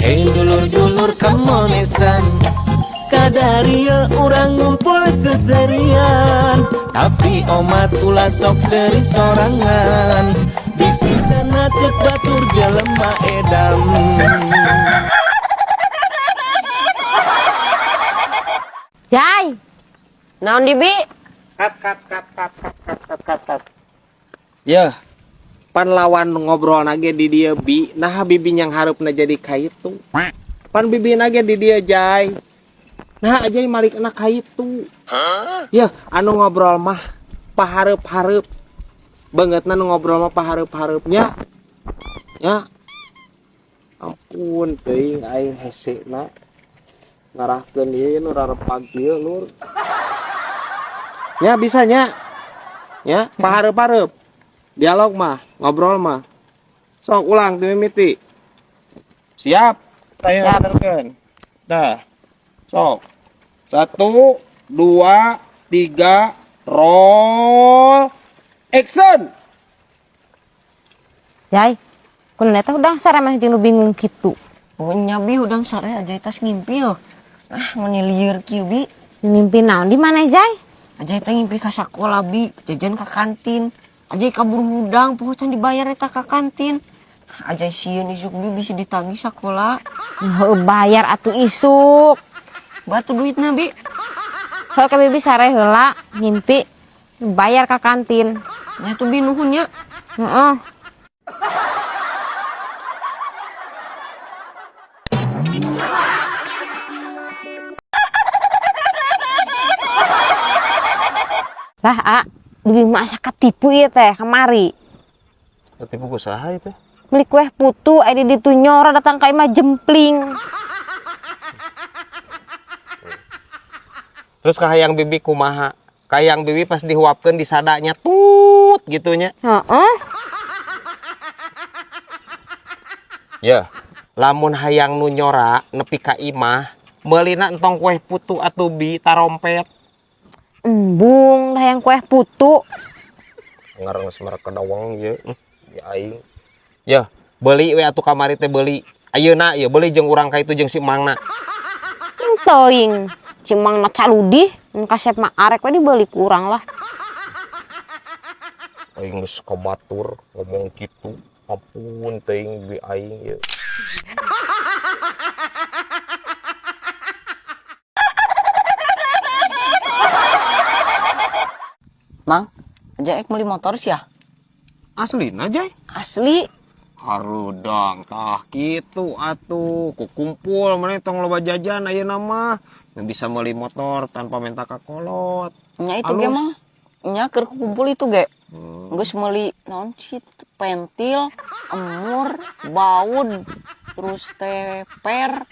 Hei dulur-dulur kamonesan, kadaria urang ngumpul seserian. Tapi omat ulah sok seri sorangan, bisi cenah cek batur jelema edan. Jai, Naon di, Bi? Cut, cut, cut, cut, cut, cut, cut, cut, cut. Yeuh, pan lawan ngobrol nage di dieu, Bi. Nah, bibi yang hareupna jadi kaitu. Pan bibi nage di dieu, Jai. Nah, aja malikna kaitu. Yeuh, anu ngobrol mah pahareup-hareup. Bangetna nu ngobrol mah pahareup-hareupnya. Ya. Ampun teuing aing hese na. Ngarahkeun ieu nu rarepag ieu, lur. Ya bisa nya. Ya, pahareup-hareup. Dialog mah, ngobrol mah. Sok ulang ti mimiti. Siap. Saya Siap. benerkeun. Dah. Sok. Satu, dua, tiga, roll, action. Jai. Kunaon eta hudang sare maneh jeung nu bingung kitu? Oh nya, Bi, hudang sare aja tas ngimpi yo. Ah, meni lieur kieu, Bi. Mimpi naon di mana, Jai? Aja teh ngimpi ka sakola, Bi, jajan ka kantin. Aja kabur hudang, poho can dibayar eta ka kantin. Aja sieun isuk, Bi, bisa ditagih sakola. Heuh, bayar atuh isuk. Batu duitna, Bi. Heuh, ke bibi sare heula ngimpi bayar ka kantin. Nya tuh, Bi, nuhun nya. Heeh. Lah, A, bibi mah asa katipu ieu teh kamari. Ketipu ku saha itu? Beli kue putu, aya di ditu nyora datang ka imah jempling. Terus kahayang bibi kumaha? Kahayang bibi pas dihuapkeun disadanya tut gitunya. Heeh. Ya, lamun hayang nu nyora nepi ka imah, meulina entong kue putu atuh, Bi, tarompet. Embung dah yang kue putu. Ngarang semerek kedawang ieu. Ya aing. Ya, beli we atuh kamari teh beli. Ayeuna ieu beli jeung urang ka itu jeung si Mangna. Teuing, si Mangna caludih, mun kasep mah arek we dibeli kurang lah. Aing geus ka batur ngomong kitu. Ampun teuing bi aing ieu. Mang, aja ek beli motor sih ya? Aslina, Jai? Asli. Harudang tah kitu atuh, kukumpul maneh tong loba jajan ayeuna mah. Nu bisa meuli motor tanpa minta ka kolot. Nya itu ge, Alus. Mang. Nya keur kukumpul itu ge. Geus meuli naon sih pentil, emur, baut, terus teh per,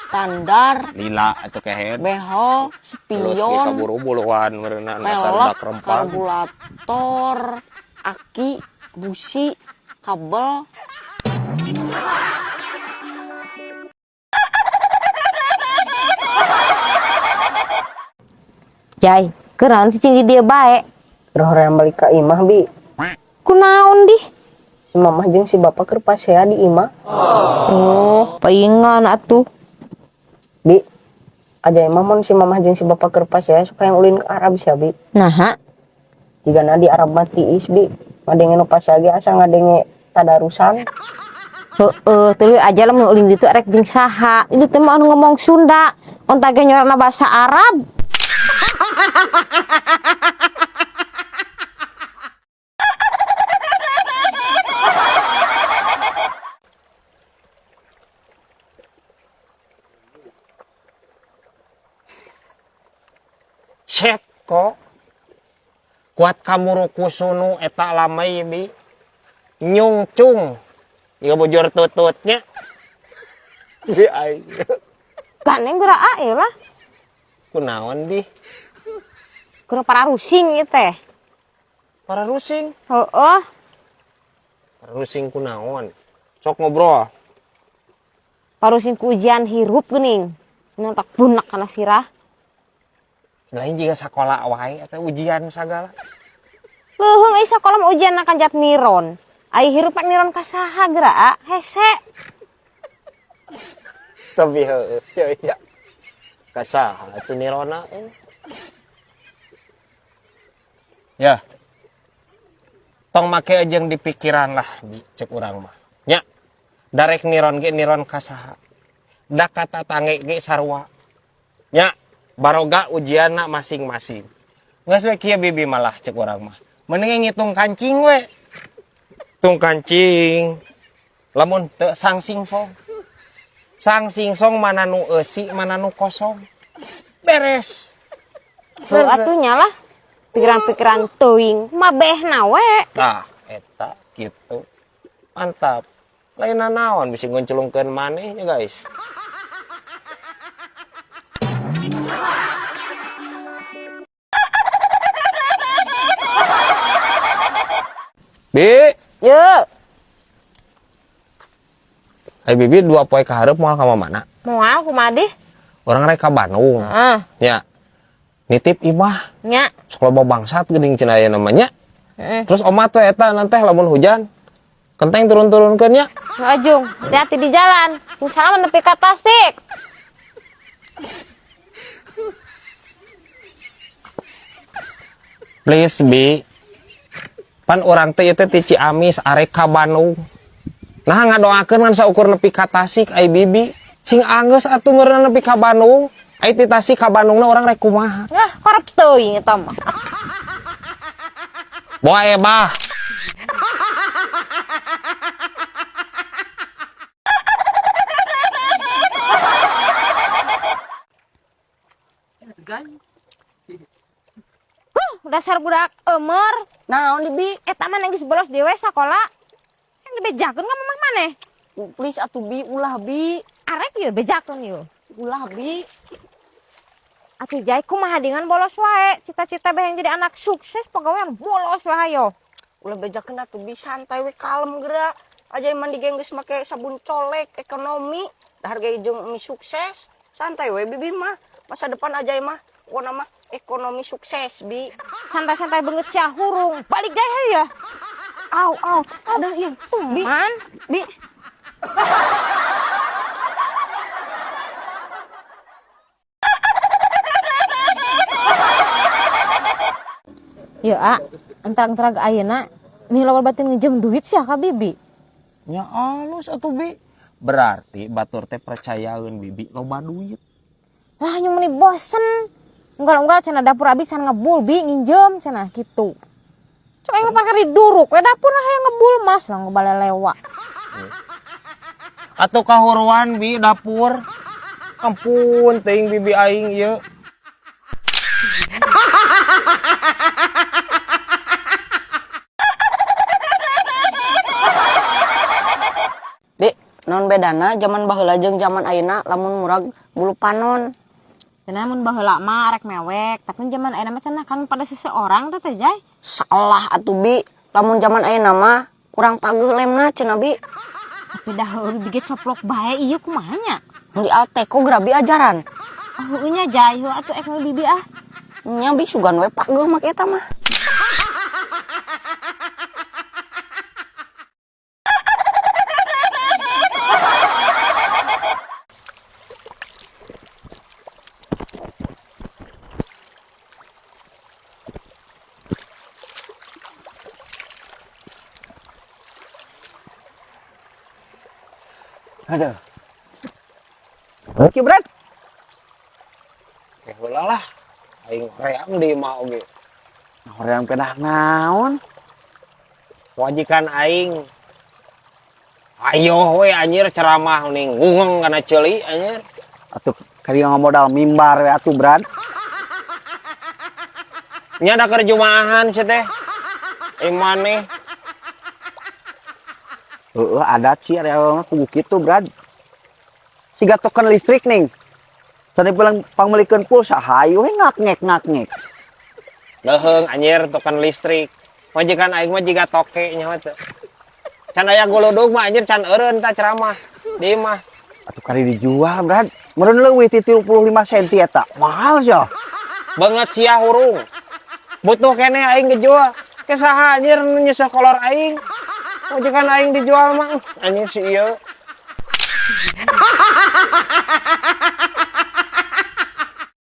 standar, Lila atuh kehed. behel, Belut ge spion, kaburu-buruan meureunna dasar pelek, dak rempang. karburator, aki, busi, kabel. Jai, kunaon cicing di dieu bae? Keur hoream balik ka imah, Bi. Kunaon dih? Si mamah jeung si bapak keur pasea di imah. Oh, paingan atuh. Bi, aja imah mun si mamah jeung si bapak keur pasea suka yang ulin ke Arab sia, Bi. Naha? Jigana di Arab mah tiis, Bi. Ngadenge nu pasea ge asa ngadenge tadarusan. Heeh, tuluy aja lah mun ulin ditu rek jeung saha. Itu teh mah anu ngomong Sunda, onta ge nyorana bahasa Arab. Set kok. Kuat kamu sunu eta lamai, Bi. Nyungcung. Ieu bujur tututnya. Bi aing. Gandeng geura ae lah. Kunaon di? Keur para rusing ieu teh. Para rusing. Heeh. Para rusing kunaon? Sok ngobrol. Parusing ku ujian hirup geuning. Senang tak bunak kana sirah. Lain juga sekolah wae atau ujian sagala. Leuheung euy sakola mah ujian na kanjat niron. Ai hirup pak niron ka saha geura, hese. Tapi heueuh ya. Kasaha atuh nirona euy. Ya. Tong make jeung di pikiran lah bi cek urang mah. Nya. Darek niron ge niron kasaha. Da ka tatangge ge sarua. Nya, baroga ujianna masing-masing. Geus we kieu bibi malah cek urang mah. Mending ngitung kancing we. Tung kancing. Lamun teu sang singsong. Sang singsong mana nu eusi, mana nu kosong. Beres. Tuh atuh nya lah. Pikiran-pikiran teuing mah behna we. Tah, eta gitu. Mantap. Lain naon bisi ngunculungkeun maneh nya guys. Bi, Yuk, ai bibi 2 poe ka hareup moal ka mana? Moal kumaha dih? Urang rek ka Bandung. Heeh. Nya. Nitip imah. Nya. Sok loba bangsat geuning cenah aya namanya. Heeh. Terus omat we eta nanteh lamun hujan kenteng turun-turunkeun nya. Ajung, hati-hati di jalan. Sing salaman nepi ka Tasik. Please bi. Pan urang teh ieu teh ti Ciamis arek ka Bandung. Nah ngadoakeun ngan saukur nepi ka Tasik ai bibi. Sing anggeus atuh meureun nepi ka Bandung. Ai ti Tasik ka Bandungna urang rek kumaha? Ngah, korep teuing eta mah. Boa ebah. Huh, dasar budak emer. Naon di bi? Eta mah geus bolos dewe sakola. Yang dibejakeun ka mamah maneh. Please atuh bi, ulah bi. Arek ieu bejakeun ieu. Ulah bi. Atuh jai kumaha dengan bolos wae. Cita-cita beh yang jadi anak sukses pegawaian bolos wae hayo. Ulah bejakeun atuh bi, santai we kalem geura. Aja mandi ge geus make sabun colek ekonomi, dahar ge jeung mie sukses. Santai we bibi mah. Masa depan aja mah pokona mah ekonomi sukses bi. Santai-santai banget sia hurung. Balik jai hayo ya. Au au, aduh ieu. Bi, Man. bi. Ya, A, entrang-entrang ayeuna nih lawan batin ngejem duit sia ka bibi. Nya alus atuh bi. Berarti batur teh percayaeun bibi loba duit. Lah nyu meuni bosen. Unggal-unggal cenah dapur abi can ngebul bi nginjem cenah kitu. Cok aing parkir di duruk we dapur nah hayang ngebul mas lah ngebalelewa. Atuh kahuruan bi dapur. Ampun teuing bibi aing ieu. Bi, non bedana zaman baheula jeung zaman ayeuna lamun murag bulu panon. Cenah mun baheula mah arek mewek, tapi zaman ayeuna mah cenah kan pada seseorang teh teh jai. Salah atuh bi, lamun zaman ayeuna mah kurang pageuh lemna cenah bi. Tapi dah heueuh bibi ge coplok bae ieu kumaha nya? Meuli Alteco geura bi ajaran. Ah heueuh nya jai, heueuh atuh ek meuli bibi ah. Nya bi sugan we pageuh make eta mah. Aduh. Oke, Brad. Eh heula lah. Aing hoream di imah oge. Hoream pedah naon? Wajikan aing. Ayo we anjir ceramah ning ngungeng kana ceuli anjir. Atuh kali ngamodal mimbar we atuh, Brad. Nya da keur jumaahan sia teh. Aing maneh. Heeh, adat sih area mah kudu kitu, Brad. Siga token listrik ning. Sane pulang pangmelikeun pulsa hayu we ngak-ngek ngak-ngek. Leuheung anjir token listrik. Majikan aing mah jiga toke nyaho teh. Can aya golodog mah anjir can eureun ta ceramah di imah. Atuh kari dijual, Brad. Meureun leuwih ti 35 senti eta. Mahal sia. Banget sia hurung. Butuh keneh aing ngejual. Ke saha anjir nu nyeseh kolor aing. Majikan aing dijual mah anjing si ieu.